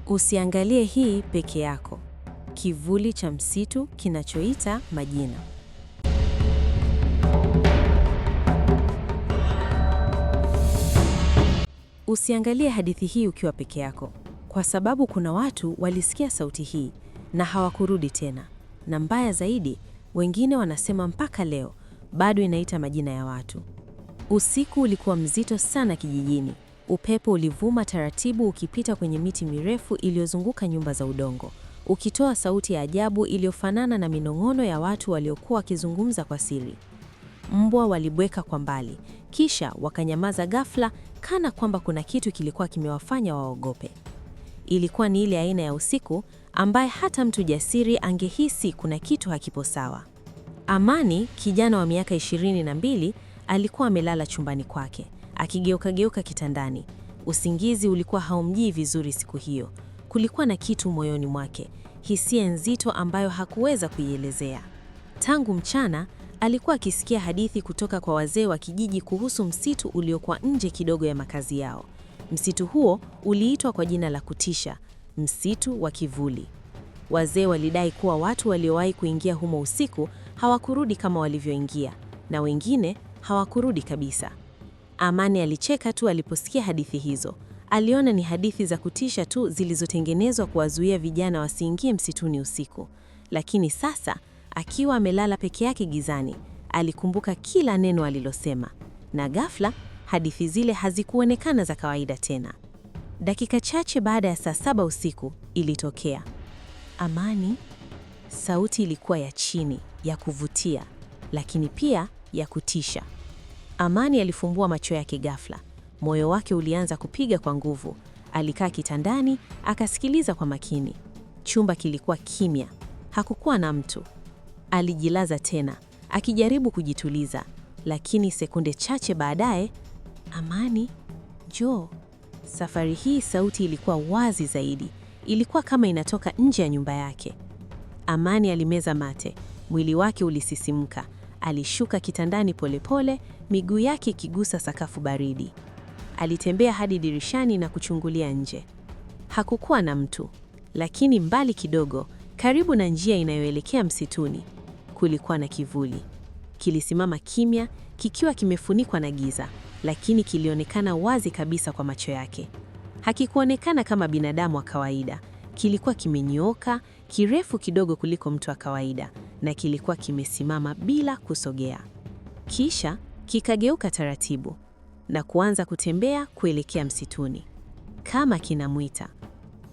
Usiangalie hii peke yako. Kivuli cha msitu kinachoita majina. Usiangalie hadithi hii ukiwa peke yako, kwa sababu kuna watu walisikia sauti hii na hawakurudi tena. Na mbaya zaidi, wengine wanasema mpaka leo bado inaita majina ya watu. Usiku ulikuwa mzito sana kijijini. Upepo ulivuma taratibu ukipita kwenye miti mirefu iliyozunguka nyumba za udongo, ukitoa sauti ya ajabu iliyofanana na minong'ono ya watu waliokuwa wakizungumza kwa siri. Mbwa walibweka kwa mbali, kisha wakanyamaza ghafla, kana kwamba kuna kitu kilikuwa kimewafanya waogope. Ilikuwa ni ile aina ya usiku ambaye hata mtu jasiri angehisi kuna kitu hakipo sawa. Amani, kijana wa miaka 22, alikuwa amelala chumbani kwake, akigeuka-geuka kitandani. Usingizi ulikuwa haumjii vizuri siku hiyo. Kulikuwa na kitu moyoni mwake, hisia nzito ambayo hakuweza kuielezea. Tangu mchana alikuwa akisikia hadithi kutoka kwa wazee wa kijiji kuhusu msitu uliokuwa nje kidogo ya makazi yao. Msitu huo uliitwa kwa jina la kutisha, msitu wa kivuli. Wazee walidai kuwa watu waliowahi kuingia humo usiku hawakurudi kama walivyoingia, na wengine hawakurudi kabisa. Amani alicheka tu aliposikia hadithi hizo. Aliona ni hadithi za kutisha tu zilizotengenezwa kuwazuia vijana wasiingie msituni usiku. Lakini sasa, akiwa amelala peke yake gizani, alikumbuka kila neno alilosema, na ghafla hadithi zile hazikuonekana za kawaida tena. Dakika chache baada ya saa 7 usiku ilitokea. Amani. Sauti ilikuwa ya chini, ya kuvutia, lakini pia ya kutisha. Amani alifumbua macho yake ghafla. Moyo wake ulianza kupiga kwa nguvu. Alikaa kitandani, akasikiliza kwa makini. Chumba kilikuwa kimya. Hakukuwa na mtu. Alijilaza tena, akijaribu kujituliza, lakini sekunde chache baadaye, Amani, njoo. Safari hii sauti ilikuwa wazi zaidi. Ilikuwa kama inatoka nje ya nyumba yake. Amani alimeza mate, mwili wake ulisisimka. Alishuka kitandani polepole, miguu yake ikigusa sakafu baridi. Alitembea hadi dirishani na kuchungulia nje. Hakukuwa na mtu, lakini mbali kidogo, karibu na njia inayoelekea msituni, kulikuwa na kivuli. Kilisimama kimya, kikiwa kimefunikwa na giza, lakini kilionekana wazi kabisa kwa macho yake. Hakikuonekana kama binadamu wa kawaida. Kilikuwa kimenyooka, kirefu kidogo kuliko mtu wa kawaida, na kilikuwa kimesimama bila kusogea. Kisha kikageuka taratibu na kuanza kutembea kuelekea msituni, kama kinamwita.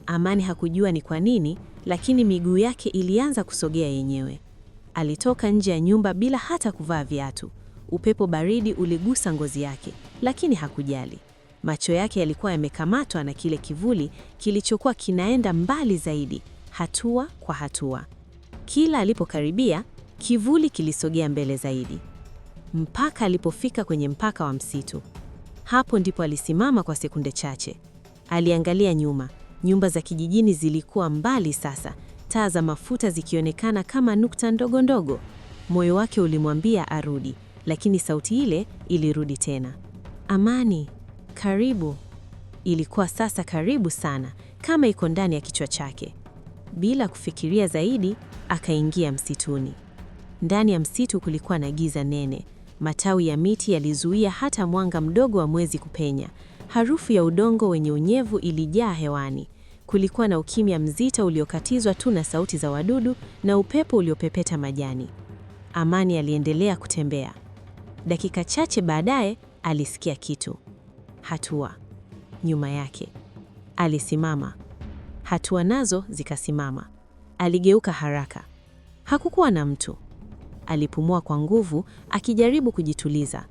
Amani hakujua ni kwa nini, lakini miguu yake ilianza kusogea yenyewe. Alitoka nje ya nyumba bila hata kuvaa viatu. Upepo baridi uligusa ngozi yake, lakini hakujali. Macho yake yalikuwa yamekamatwa na kile kivuli kilichokuwa kinaenda mbali zaidi, hatua kwa hatua. Kila alipokaribia, kivuli kilisogea mbele zaidi, mpaka alipofika kwenye mpaka wa msitu. Hapo ndipo alisimama kwa sekunde chache. Aliangalia nyuma. Nyumba za kijijini zilikuwa mbali sasa, taa za mafuta zikionekana kama nukta ndogo ndogo. Moyo wake ulimwambia arudi, lakini sauti ile ilirudi tena. Amani, karibu. Ilikuwa sasa karibu sana, kama iko ndani ya kichwa chake. Bila kufikiria zaidi, akaingia msituni. Ndani ya msitu kulikuwa na giza nene. Matawi ya miti yalizuia hata mwanga mdogo wa mwezi kupenya. Harufu ya udongo wenye unyevu ilijaa hewani. Kulikuwa na ukimya mzito uliokatizwa tu na sauti za wadudu na upepo uliopepeta majani. Amani aliendelea kutembea. Dakika chache baadaye alisikia kitu. Hatua nyuma yake. Alisimama. Hatua nazo zikasimama. Aligeuka haraka. Hakukuwa na mtu. Alipumua kwa nguvu akijaribu kujituliza.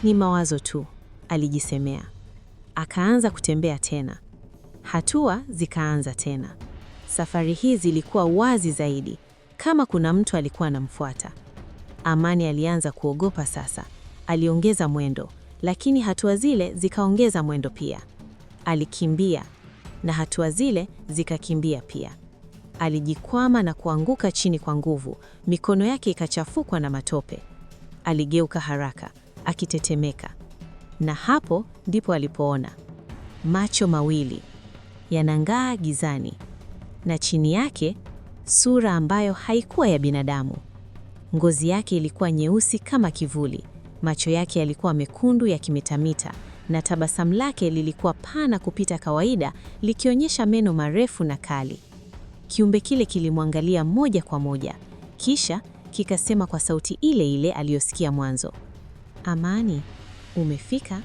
Ni mawazo tu, alijisemea. Akaanza kutembea tena. Hatua zikaanza tena. Safari hii zilikuwa wazi zaidi, kama kuna mtu alikuwa anamfuata. Amani alianza kuogopa sasa. Aliongeza mwendo, lakini hatua zile zikaongeza mwendo pia. Alikimbia na hatua zile zikakimbia pia. Alijikwama na kuanguka chini kwa nguvu, mikono yake ikachafukwa na matope. Aligeuka haraka, akitetemeka. Na hapo ndipo alipoona macho mawili. yanang'aa gizani, na chini yake sura ambayo haikuwa ya binadamu. Ngozi yake ilikuwa nyeusi kama kivuli, macho yake yalikuwa mekundu yakimetamita, na tabasamu lake lilikuwa pana kupita kawaida, likionyesha meno marefu na kali. Kiumbe kile kilimwangalia moja kwa moja, kisha kikasema kwa sauti ile ile aliyosikia mwanzo, "Amani, umefika?"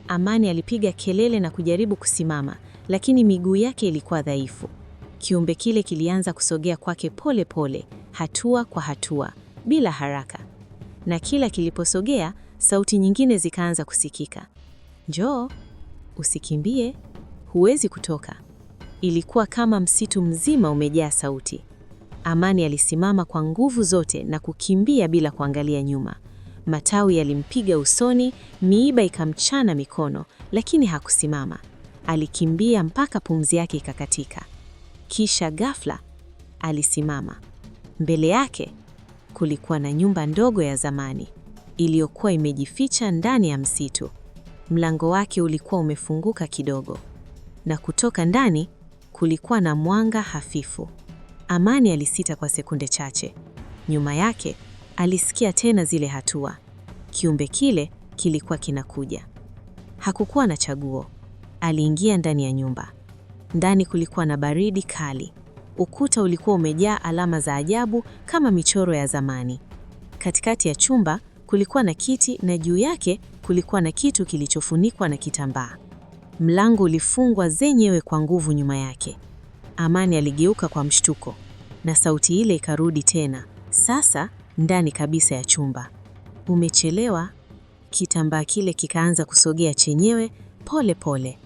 Amani alipiga kelele na kujaribu kusimama, lakini miguu yake ilikuwa dhaifu. Kiumbe kile kilianza kusogea kwake pole pole, hatua kwa hatua, bila haraka. Na kila kiliposogea, sauti nyingine zikaanza kusikika. "Njoo, usikimbie, huwezi kutoka." Ilikuwa kama msitu mzima umejaa sauti. Amani alisimama kwa nguvu zote na kukimbia bila kuangalia nyuma. Matawi yalimpiga usoni, miiba ikamchana mikono, lakini hakusimama. Alikimbia mpaka pumzi yake ikakatika. Kisha ghafla alisimama. Mbele yake kulikuwa na nyumba ndogo ya zamani iliyokuwa imejificha ndani ya msitu. Mlango wake ulikuwa umefunguka kidogo, na kutoka ndani kulikuwa na mwanga hafifu. Amani alisita kwa sekunde chache. Nyuma yake alisikia tena zile hatua. Kiumbe kile kilikuwa kinakuja. Hakukuwa na chaguo. Aliingia ndani ya nyumba. Ndani kulikuwa na baridi kali. Ukuta ulikuwa umejaa alama za ajabu kama michoro ya zamani. Katikati ya chumba kulikuwa na kiti na juu yake kulikuwa na kitu kilichofunikwa na kitambaa. Mlango ulifungwa zenyewe kwa nguvu nyuma yake. Amani aligeuka kwa mshtuko, na sauti ile ikarudi tena, sasa ndani kabisa ya chumba. "Umechelewa." Kitambaa kile kikaanza kusogea chenyewe pole pole.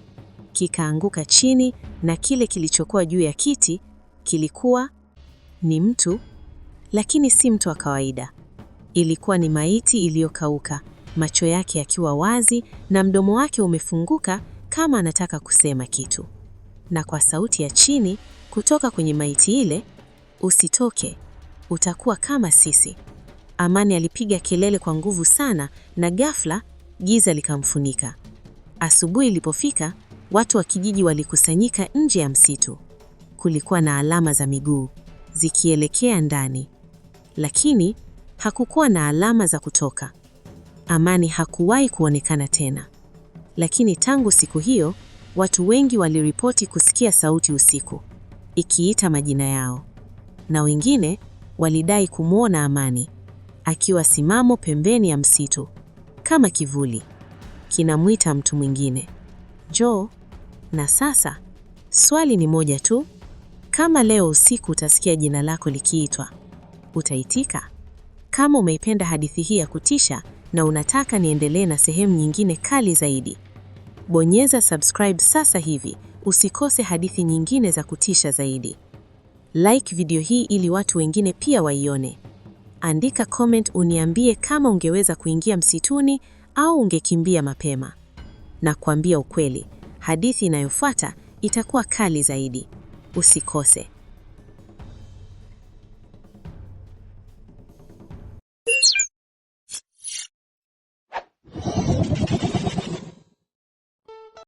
Kikaanguka chini, na kile kilichokuwa juu ya kiti kilikuwa ni mtu, lakini si mtu wa kawaida. Ilikuwa ni maiti iliyokauka, macho yake yakiwa wazi na mdomo wake umefunguka kama anataka kusema kitu. Na kwa sauti ya chini kutoka kwenye maiti ile, "Usitoke, utakuwa kama sisi." Amani alipiga kelele kwa nguvu sana, na ghafla giza likamfunika. Asubuhi ilipofika, watu wa kijiji walikusanyika nje ya msitu. Kulikuwa na alama za miguu zikielekea ndani, lakini hakukuwa na alama za kutoka. Amani hakuwahi kuonekana tena. Lakini tangu siku hiyo, watu wengi waliripoti kusikia sauti usiku ikiita majina yao, na wengine walidai kumwona Amani akiwa simamo pembeni ya msitu kama kivuli kinamwita mtu mwingine, "Njoo." Na sasa swali ni moja tu: kama leo usiku utasikia jina lako likiitwa, utaitika? Kama umeipenda hadithi hii ya kutisha na unataka niendelee na sehemu nyingine kali zaidi, bonyeza subscribe sasa hivi usikose hadithi nyingine za kutisha zaidi. Like video hii ili watu wengine pia waione. Andika comment uniambie kama ungeweza kuingia msituni au ungekimbia mapema. Na kuambia ukweli, hadithi inayofuata itakuwa kali zaidi. Usikose.